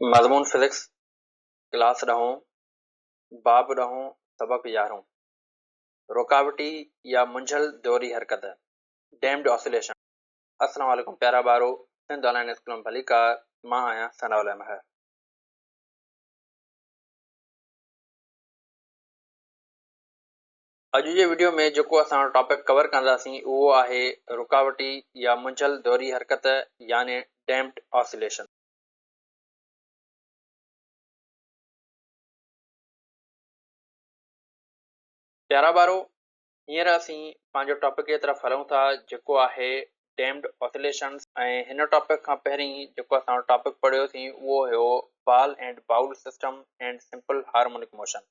مضمون physics, class ڏهون، باب ڏهون، سبق يارهون، رڪاوٽي يا منجهيل دوري حرڪت، Damped Oscillation. السلام عليڪم پيارا ٻارو، سنڌ آن لائين اسڪول ۾ ڀليڪار، مان آهيان ثناء الله مهر. اڄ جي وڊيو ۾ جيڪو اسان ٽاپڪ ڪور ڪنداسين اهو آهي رڪاوٽي يا منجهيل دوري حرڪت يعني Damped Oscillation. پيارا ٻارو، هينئر اسين پنهنجو ٽاپڪ جي طرف هلون ٿا جيڪو آهي ڊيمڊ اوسيليشنز ۽ هن ٽاپڪ کان پهرين جيڪو اسان ٽاپڪ پڙهيوسين اهو هيو ball and bowl system and simple harmonic motion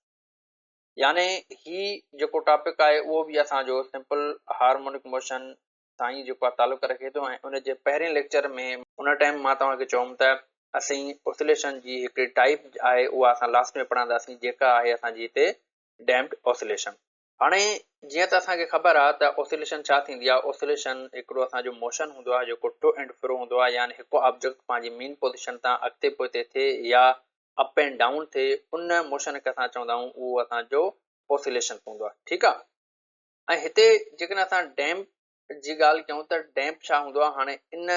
يعني هي جيڪو ٽاپڪ آهي اهو به اسان جو سمپل هارمونڪ موشن سان ئي جيڪو آهي تعلق رکي ٿو ۽ ان جي پهرين ليڪچر ۾ ان ٽائيم مان توهان کي چيوم ته اسين اوسيليشن جي هڪڙي ٽائيپ آهي اها اسان لاسٽ ۾ پڙهنداسين جيڪا آهي اسان جي هتي ڊيمپڊ اوسيليشن. هاڻي جيئن ته اسان کي خبر آهي ته اوسيليشن ڇا ٿيندي آهي، اوسيليشن هڪڙو اسان جو موشن هوندو آهي جيڪو ٽو اينڊ فرو هوندو آهي يعني هڪ آبجيڪٽ پنهنجي مين پوزيشن تان اڳتي پوئتي ٿئي يا اپ اينڊ ڊائون ٿئي ان موشن کي اسان چوندا آهيون اهو اسان جو اوسيليشن هوندو آهي ٺيڪ آهي. ۽ هتي جيڪڏهن اسان ڊيمپ جي ڳالهه ڪيون ته ڊيمپ ڇا هوندو آهي هاڻي ان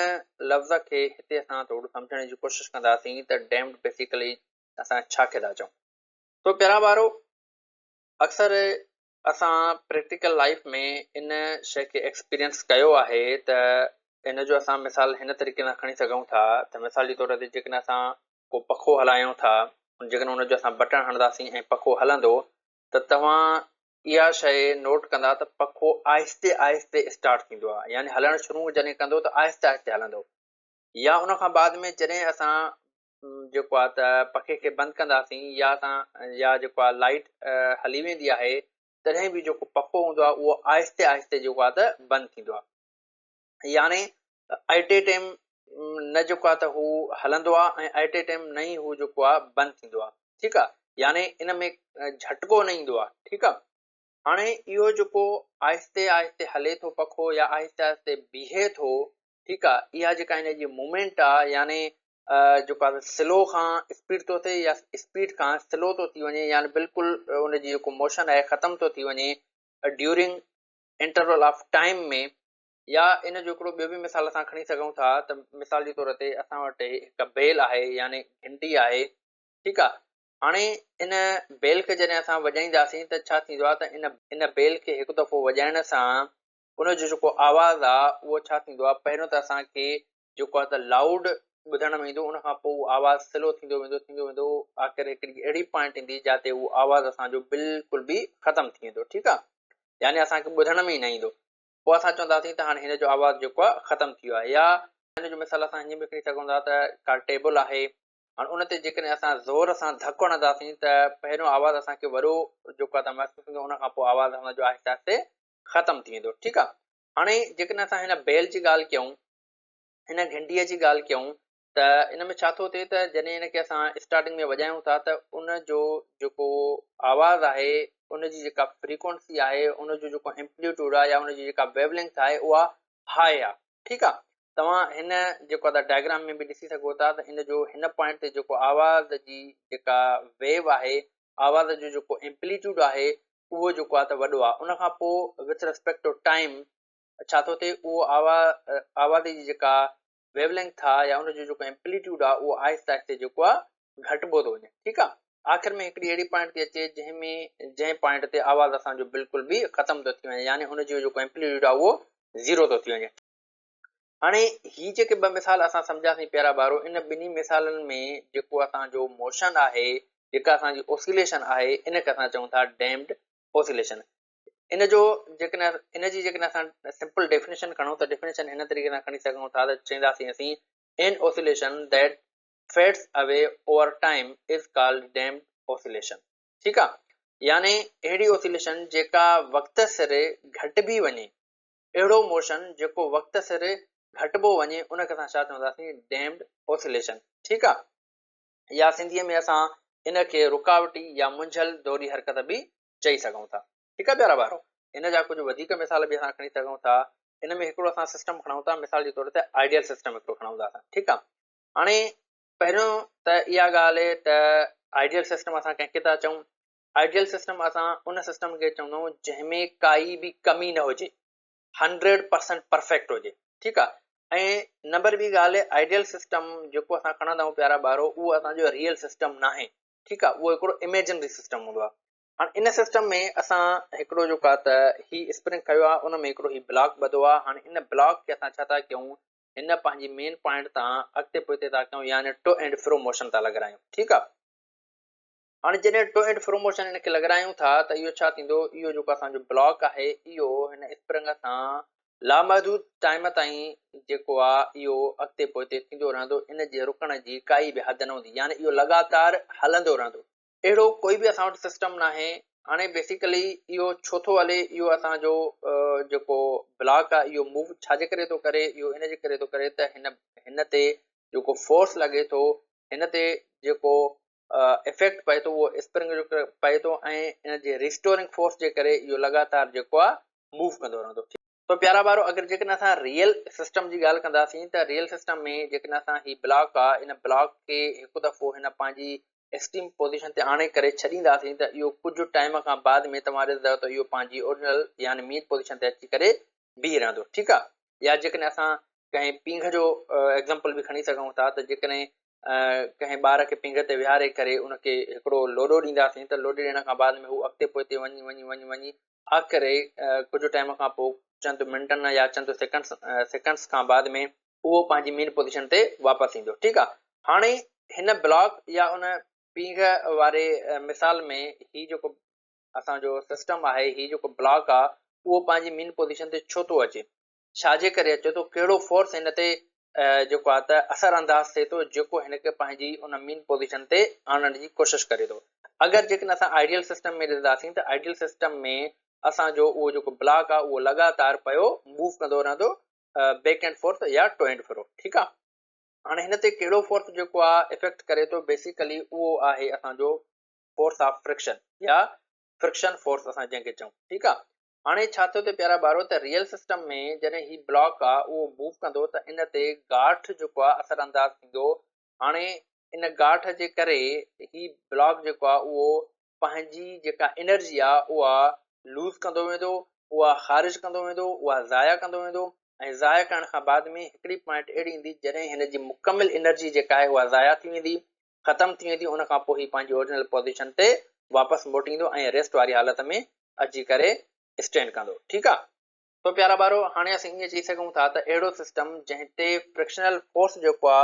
لفظ کي هتي اسان ٿورو سمجهڻ جي ڪوشش ڪنداسين ته ڊيمپ بيسيڪلي اسان ڇا کي ٿا چئون. تو پيارا ٻارو اڪثر اسان پريڪٽيڪل لائيف ۾ ان شيء کي ايڪسپيرينس ڪيو آهي ته ان جو اسان مثال هن طريقي سان کڻي سگهون ٿا ته مثال جي طور تي جيڪڏهن اسان ڪو پکو هلايون ٿا جيڪڏهن ان جو اسان بٽڻ هڻنداسين ۽ پکو هلندو ته توهان اها شيء نوٽ ڪندا ته پکو آهستي آهستي اسٽارٽ ٿيندو آهي يعني هلڻ شروع جڏهن ڪندو ته آهستي آهستي هلندو يا ان کان بعد ۾ جڏهن اسان جيڪو آهي ته پکي کي بند ڪنداسين يا اسان يا جيڪو آهي لائٽ هلي ويندي آهي تڏهن به جيڪو پکو هوندو آهي اهو آهستي آهستي جيڪو آهي ته بند ٿيندو آهي يعني ايٽ اي ٽائيم نه جيڪو آهي ته هو هلندو آهي ۽ ايٽ اي ٽائيم نه ئي هو جيڪو آهي بند ٿيندو آهي ٺيڪ آهي يعني ان ۾ جهٽڪو نه ايندو آهي ٺيڪ آهي هاڻي اهو جيڪو آهستي آهستي هلي ٿو پکو يا آهستي آهستي بيهي ٿو ٺيڪ آهي اها جيڪا ان جي موومينٽ آهي يعني جيڪو آهي سلو کان اسپيڊ ٿو ٿئي يا اسپيڊ کان سلو ٿو ٿي وڃي يعني بلڪل ان جي جيڪو موشن آهي ختم ٿو ٿي وڃي ڊيورنگ انٽرول آف ٽائيم ۾ يا ان جو هڪڙو ٻيو به مثال اسان کڻي سگهون ٿا ته مثال جي طور تي اسان وٽ هڪ بيل آهي يعني گهنٽي آهي ٺيڪ آهي هاڻي ان بيل کي جڏهن اسان وڄائينداسين ته ڇا ٿيندو آهي ته ان ان بيل کي هڪ دفعو وڄائڻ سان ان جو جيڪو آواز آهي اهو ڇا ٿيندو آهي پهريون ته اسان کي جيڪو آهي ته لائوڊ ٻڌڻ ۾ ايندو ان کان پوء اهو آواز سلو ٿيندو ويندو ٿيندو ويندو آخر هڪڙي اهڙي پوائنٽ ايندي جاتي اهو آواز اسان جو بلڪل به ختم ٿي ويندو ٺيڪ آهي يعني اسان کي ٻڌڻ ۾ ئي نه ايندو پوء اسان چونداسين ته هاڻي هن جو آواز جيڪو آهي ختم ٿي ويو آهي يا ان جو مثال اسان هيئن به کڻي سگهون ٿا ته ڪا ٽيبل آهي هاڻي ان تي جيڪڏهن اسان زور سان ڌڪ هڻنداسين ته پهريون آواز اسان کي وڏو جيڪو آهي ته محسوس ٿيندو ان کان پوء آواز اسان جو آهستي آهستي ختم ٿي ويندو ٺيڪ آهي هاڻي جيڪڏهن اسان هن بيل جي ڳالهه ڪيون هن گهنڊيء جي ڳالهه ڪيون ته ان ۾ ڇا ٿو ٿئي ته جڏهن ان کي اسان اسٽارٽنگ ۾ وڄايون ٿا ته ان جو جيڪو آواز آهي ان جي جيڪا فريڪوئنسي آهي ان جو جيڪو ايمپليٽيوڊ آهي يا ان جي جيڪا ويو لينٿ آهي اها هاء آهي ٺيڪ آهي توهان هن جيڪو آهي ڊائگرام ۾ به ڏسي سگهو ٿا ته ان جو هن پوائنٽ تي جيڪو آواز جي جيڪا ويو آهي آواز جو جيڪو ايمپليٽيوڊ آهي اهو جيڪو آهي ته وڏو آهي ان کان پوء وٿ ريسپيڪٽ ٽو ٽائيم ڇا ٿو ٿئي اهو آواز جي جيڪا ويو لينٿ آ يا ان جو جيڪو ايمپليٽيوڊ آ اهو آهستي آهستي جيڪو آ گهٽبو ٿو وڃي ٺيڪ آ آخر ۾ هڪڙي اهڙي پوائنٽ ٿي اچي جنهن ۾ جنهن پوائنٽ تي آواز اسان جو بلڪل به ختم ٿو ٿي وڃي يعني ان جو جيڪو ايمپليٽيوڊ آ اهو زيرو ٿو ٿي وڃي. هاڻي هي جيڪي ٻه مثال اسان سمجهياسين پيارا ٻارو ان ٻنهي مثالن ۾ جيڪو اسان جو موشن آهي جيڪا اسان جي اوسيليشن آهي ان کي اسان چئون ٿا ڊيمپڊ اوسيليشن. ان جو جيڪڏهن ان جي جيڪڏهن اسان سمپل ڊيفينيشن کڻون ته ڊيفينيشن هن طريقي سان کڻي سگهون ٿا ته چونداسين اسين an oscillation that fades away over time is called damped oscillation ٺيڪ آ يعني اهڙي اوسيليشن جيڪا وقت سر گهٽبي وڃي اهڙو موشن جيڪو وقت سر گهٽبو وڃي ان کي اسان ڇا چونداسين ڊيمپڊ اوسيليشن ٺيڪ آ يا سنڌي ۾ اسان ان کي رڪاوٽي يا منجهيل دوري حرڪت به چئي سگهون ٿا. ٺيڪ آهي پيارا ٻارو ان جا ڪجهه وڌيڪ مثال به اسان کڻي سگهون ٿا. ان ۾ هڪڙو اسان سسٽم کڻون ٿا مثال جي طور تي آئيڊيل سسٽم هڪڙو کڻون ٿا اسان ٺيڪ آهي. هاڻي پهريون ته اها ڳالهه ته آئيڊيل سسٽم اسان ڪنهن کي ٿا چئون؟ آئيڊيل سسٽم اسان ان سسٽم کي چوندا آهيون جنهن ۾ ڪائي به ڪمي نه هجي، 100% پرفيڪٽ هجي، ٺيڪ آ. ۽ نمبر ٻي ڳالهه آئيڊيل سسٽم جيڪو اسان کڻندا آهيون پيارا ٻارو اهو اسان جو ريئل سسٽم ناهي، ٺيڪ آ، اهو هڪڙو اميجنري سسٽم هوندو آ. هاڻ ان سسٽم ۾ اسان هڪڙو جيڪو آ ته هي اسپرنگ کنيو آ ان ۾ هڪڙو هي بلاڪ ٻڌو آ، هاڻي ان بلاڪ کي اسان ڇا ٿا ڪيون هن پنهنجي مين پوائنٽ تان اڳتي پوئتي ٿا ڪيون يعني ٽو اينڊ فرو موشن ٿا لڳرايون ٺيڪ آ. هاڻي جڏهن ٽو اينڊ فرو موشن هن کي لڳرايون ٿا ته اهو ڇا ٿيندو اهو جيڪو اسان جو بلاڪ آهي اهو هن اسپرنگ سان لامحدود ٽائيم تائين جيڪو آ اهو اڳتي پوئتي ٿيندو رهندو ان جي رڪڻ جي ڪائي به حد نه هوندي يعني اهو لڳاتار هلندو رهندو. اهڙو ڪوئي به اسان وٽ سسٽم ناهي. هاڻي بيسيڪلي اهو ڇو ٿو هلي اهو اسان جو جيڪو بلاڪ آهي اهو موو ڇا جي ڪري ٿو ڪري اهو ان جي ڪري ٿو ڪري ته هن هن تي جيڪو فورس لڳي ٿو هن تي جيڪو افيڪٽ پئي ٿو اهو اسپرنگ جو پئي ٿو ۽ ان جي ريسٽورنگ فورس جي ڪري اهو لڳاتار جيڪو آهي موو ڪندو رهندو. تو پيارا ٻارو اگر جيڪڏهن اسان ريئل سسٽم جي ڳالهه ڪنداسين ته ريئل سسٽم ۾ جيڪڏهن اسان هي بلاڪ آ ان بلاڪ کي هڪ دفعو هن پنهنجي ايڪسٽريم پوزيشن تي آڻي ڪري ڇڏينداسين ته اهو ڪجهه ٽائيم کان بعد ۾ توهان ڏسندؤ ته اهو پنهنجي اورجنل يعني مين پوزيشن تي اچي ڪري بيهي رهندو ٺيڪ آ يا جيڪڏهن اسان ڪنهن پينگهه جو ايگزامپل به کڻي سگهون ٿا ته جيڪڏهن ڪنهن ٻار کي پينگهه تي ويهاري ڪري ان کي هڪڙو لوڏو ڏينداسين ته لوڏي ڏيڻ کان بعد ۾ هو اڳتي پوئتي وڃي وڃي وڃي وڃي آخر ڪجهه ٽائيم کان پوء چند منٽن يا چند سيڪنڊس سيڪنڊس کان بعد ۾ اهو پنهنجي مين پوزيشن تي واپس ايندو ٺيڪ آ. هاڻي هن بلاڪ يا ان پينگهه واري مثال ۾ هي جيڪو اسان جو سسٽم آهي هي جيڪو بلاڪ آ اهو پنهنجي مين پوزيشن تي ڇو ٿو اچي ڇا جي ڪري اچي ٿو ڪهڙو فورس هن تي جيڪو آهي ته اثر انداز ٿئي ٿو جيڪو هن کي پنهنجي ان مين پوزيشن تي آڻڻ جي ڪوشش ڪري ٿو. اگر جيڪڏهن اسان آئيڊيل سسٽم ۾ ڏسنداسين ته آئيڊيل سسٽم ۾ اسان جو اهو جيڪو بلاڪ آهي اهو لڳاتار پيو موو ڪندو رهندو بيڪ اينڊ فورٿ يا ٽو اينڊ فرو ٺيڪ آهي. هاڻي هن تي ڪهڙو فورس جيڪو آهي افيڪٽ ڪري ٿو بيسيڪلي اهو آهي اسان جو فورس آف فرڪشن يا فرڪشن فورس اسان جنهن کي چئون ٺيڪ آهي. هاڻي ڇا ٿيو ته پيارا ٻارو ته ريئل سسٽم ۾ جڏهن هي بلاڪ آ اهو موو ڪندو ته ان تي گاٺ جيڪو آ اثر انداز ٿيندو هاڻي ان گاٺ جي ڪري هي بلاڪ جيڪو آ اهو پنهنجي جيڪا انرجي آ اها لوز ڪندو ويندو اها خارج ڪندو ويندو اها ضايع ڪندو ويندو ۽ ضايع ڪرڻ کان بعد ۾ هڪڙي پوائنٽ اهڙي ايندي جڏهن هن جي مڪمل انرجي جيڪا آهي اها ضايع ٿي ويندي ختم ٿي ويندي ان کان پوء هي پنهنجي اورجنل پوزيشن تي واپس موٽي ايندو ۽ ريسٽ واري حالت ۾ اچي ڪري اسٽينڊ ڪندو ٺيڪ آ. سو پيارا ٻارو هاڻي اسين ائين چئي سگهون ٿا ته اهڙو سسٽم جنهن تي فرڪشنل فورس جيڪو آ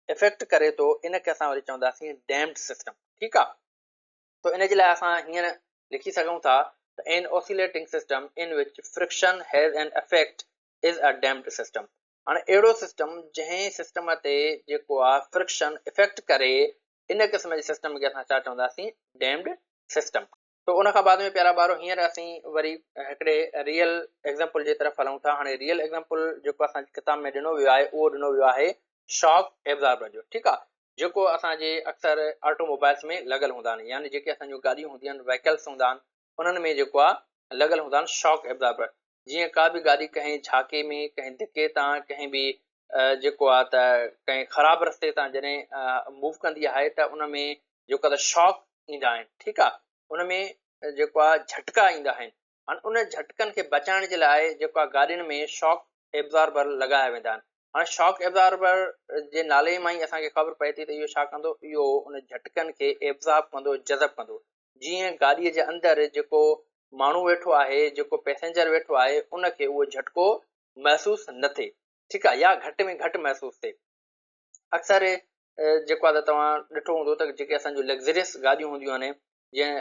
افيڪٽ ڪري ٿو ان کي اسان وري چونداسين ڊيمپڊ سسٽم ٺيڪ آ. سو ان جي لاء اسان هيئن لکي سگهون ٿا ته an oscillating system in which friction has an effect is a damped system. هاڻي اهڙو سسٽم جنهن سسٽم تي جيڪو آ فرڪشن افيڪٽ ڪري ان قسم جي سسٽم کي اسان ڇا چونداسين ڊيمڊ سسٽم. تو ان کان بعد ۾ پيارا ٻارو هينئر اسين وري هڪڙي ريئل ايگزامپل جي طرف هلون ٿا. هاڻي ريئل ايگزامپل جيڪو اسان جي ڪتاب ۾ ڏنو ويو آهي اهو ڏنو ويو آهي شاڪ ايبزاربر جو ٺيڪ آ جيڪو اسان جي اڪثر آٽو موبائلس ۾ لڳل هوندا آهن يعني جيڪي اسان جون گاڏيون هونديون آهن وهيڪلس هوندا آهن انهن ۾ جيڪو آ لڳل هوندا آهن شاڪ ايبزاربر جيئن ڪا به گاڏي ڪنهن جهاڪي ۾ ڪنهن ڌڪي تان ڪنهن به جيڪو آ ته ڪنهن خراب رستي تان جڏهن موو ڪندي آهي ته ان ۾ جيڪو آ ته شاڪ ايندا آهن ٺيڪ آ ان ۾ جيڪو آ جهٽڪا ايندا آهن هاڻي ان جهٽڪن کي بچائڻ جي لاء جيڪو آ گاڏين ۾ شاڪ ايبزاربر لڳايا ويندا آهن هاڻي شاڪ ايبزاربر جي نالي مان ئي اسان کي خبر پئي ٿي ته اهو ڇا ڪندو اهو ان جهٽڪن کي ايبزارب ڪندو جذب ڪندو جيئن گاڏيء جي اندر جيڪو ماڻهو ويٺو آهي، جيڪو پئسينجر ويٺو آهي، ان کي اهو جهٽڪو محسوس نه ٿئي، ٺيڪ آهي، يا گهٽ ۾ گهٽ محسوس ٿئي. اڪثر جيڪو آهي ته توهان ڏٺو هوندو ته جيڪي اسان جون لگزريس گاڏيون هونديون آهن، جيئن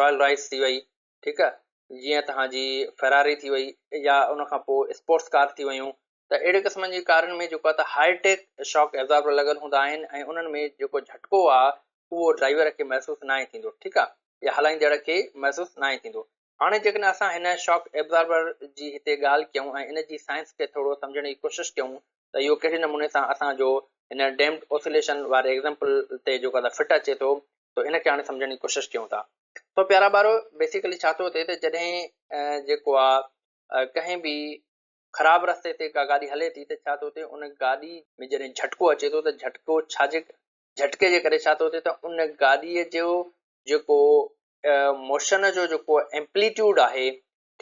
رائل رائس ٿي وئي، ٺيڪ آهي، جيئن توهان جي فراري ٿي وئي يا ان کان پوء اسپورٽس ڪار ٿي ويون، ته اهڙي قسم جي ڪارن ۾ جيڪو آهي ته هاء ٽيڪ شاڪ ايبزاربر لڳل هوندا آهن ۽ انهن ۾ جيڪو جهٽڪو آهي اهو ڊرائيور کي محسوس ناهي ٿيندو ٺيڪ آهي يا هلائيندڙ کي محسوس ناهي ٿيندو. هاڻي جيڪڏهن اسان هن شاڪ ايبزاربر جي هتي ڳالهه ڪيون ۽ ان جي سائنس کي ٿورو سمجهڻ جي ڪوشش ڪيون ته اهو ڪهڙي نموني سان اسان جو هن ڊيمپڊ اوسيليشن واري ايگزامپل تي جيڪو آهي فٽ اچي ٿو ته ان کي هاڻي سمجهڻ جي ڪوشش ڪيون ٿا. سو پيارا ٻارو بيسيڪلي ڇا ٿو ٿئي ته جڏهن جيڪو آهي ڪنهن به خراب رستي تي ڪا گاڏي هلي ٿي ته ڇا ٿو ٿئي ان گاڏي ۾ جڏهن جهٽڪو اچي ٿو ته جهٽڪو ڇا جي جهٽڪي جي ڪري ڇا ٿو ٿئي ته ان گاڏيء جو جيڪو موشن جو جيڪو ايمپليٽيوڊ آهي،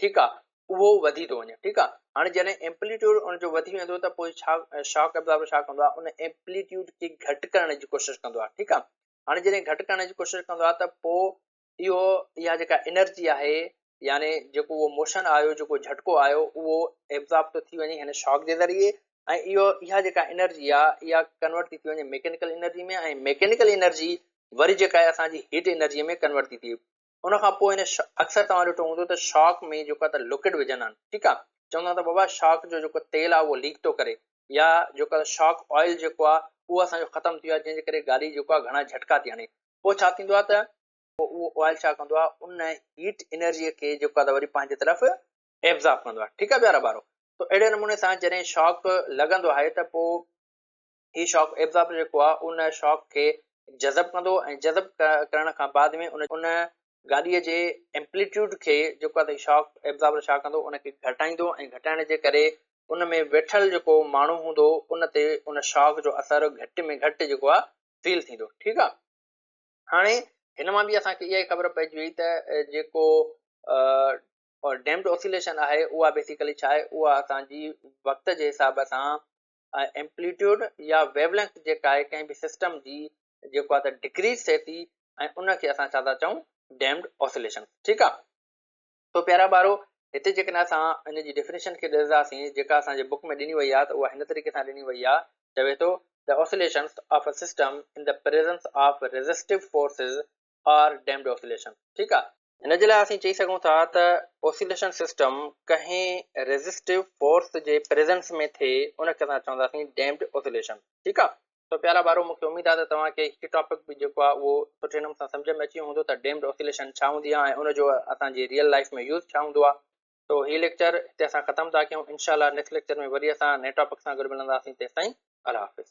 ٺيڪ آ، اهو وڌي ٿو وڃي. ٺيڪ آ، هاڻي جڏهن ايمپليٽيوڊ ان جو وڌي ويندو ته پوء ڇا شاڪ ابزاربر ڇا ڪندو آ، ان ايمپليٽيوڊ کي گهٽ ڪرڻ جي ڪوشش ڪندو آ. ٺيڪ آ، هاڻي جڏهن گهٽ ڪرڻ جي ڪوشش ڪندو آ ته پوء اهو اها جيڪا انرجي آهي يعني جيڪو اهو موشن آيو، جيڪو جهٽڪو آيو، اهو ايبزارب ٿو ٿي وڃي هن شاڪ جي ذريعي ۽ اهو اها جيڪا انرجي آهي اها ڪنورٽ ٿي ٿي وڃي ميڪينيڪل انرجي ۾ ۽ ميڪينيڪل انرجي وري جيڪا آهي اسان جي هيٽ انرجي ۾ ڪنورٽ ٿي ٿئي. ان کان پوء هن اڪثر توهان ڏٺو هوندو ته شاڪ ۾ جيڪو آهي ته لڪوڊ وجهندا آهن. ٺيڪ آهي، چوندا آهن ته بابا شاڪ جو جيڪو تيل آهي اهو ليڪ ٿو ڪري يا جيڪو آهي شاڪ آئل جيڪو آهي اهو اسان جو ختم ٿي ويو آهي جنهن جي ڪري گاڏي جيڪو آهي گهڻا جهٽڪا ٿي هڻي. پوء ڇا ٿيندو آهي ته پوء اهو آئل ڇا ڪندو آهي ان هيٽ انرجي کي جيڪو آهي وري پنهنجي طرف ايبزارب ڪندو آهي. ٺيڪ آهي پيارا ٻارو، تو اهڙي نموني سان جڏهن شاڪ لڳندو آهي ته پوء هي شاڪ ايبزارب جيڪو آهي ان شاڪ کي جذب ڪندو ۽ جذب ڪرڻ کان بعد ۾ ان گاڏيء جي ايمپليٽيوڊ کي جيڪو آهي شاڪ ايبزاربر ڇا ڪندو ان کي گهٽائيندو ۽ گهٽائڻ جي ڪري ان ۾ ويٺل جيڪو ماڻهو هوندو ان تي ان شاڪ جو اثر گهٽ ۾ گهٽ جيڪو آهي فيل ٿيندو. ٺيڪ آ، هاڻي هن مان به اسان کي اها ئي خبر پئجي وئي ته جيڪو ڊيمپڊ اوسيليشن آهي اها بيسيڪلي ڇا آهي، اها اسان جي وقت جي حساب سان ايمپليٽيوڊ يا ويو لينٿ جيڪا آهي ڪنهن به سسٽم جي جيڪو آهي ته ڊڪريز ٿئي ٿي ۽ ان کي اسان ڇا ٿا چئون ڊيمپڊ اوسيليشن. ٺيڪ آ، تو پيارا ٻارو، هتي جيڪڏهن اسان ان جي ڊيفينيشن کي ڏسنداسين جيڪا اسان جي بڪ ۾ ڏني وئي آهي ته اها هن طريقي سان ڏني وئي آهي، چوي ٿو The oscillations of a system in the presence of resistive forces are damped oscillations. ٺيڪ آهي. هن جي لاء اسين چئي سگهون ٿا ته اوسيليشن سسٽم ڪنهن ريزسٽو فورس جي پريزنس ۾ ٿئي ان کي اسان چونداسين ڊيمپڊ اوسيليشن. ٺيڪ آهي. تو پيارا ٻارو، مون کي اميد آهي ته توهان کي هي ٽاپڪ به جيڪو آهي اهو سٺي نموني سان سمجهه ۾ اچي ويو هوندو ته ڊيمپڊ اوسيليشن ڇا هوندي آهي ۽ ان جو اسان جي ريئل لائيف ۾ يوز ڇا هوندو آهي. تو هي ليڪچر هتي اسان ختم ٿا ڪيون. انشاء الله نيڪسٽ ليڪچر ۾ وري اسان نئين ٽاپڪ سان گڏ ملنداسين. تيستائين الله حافظ.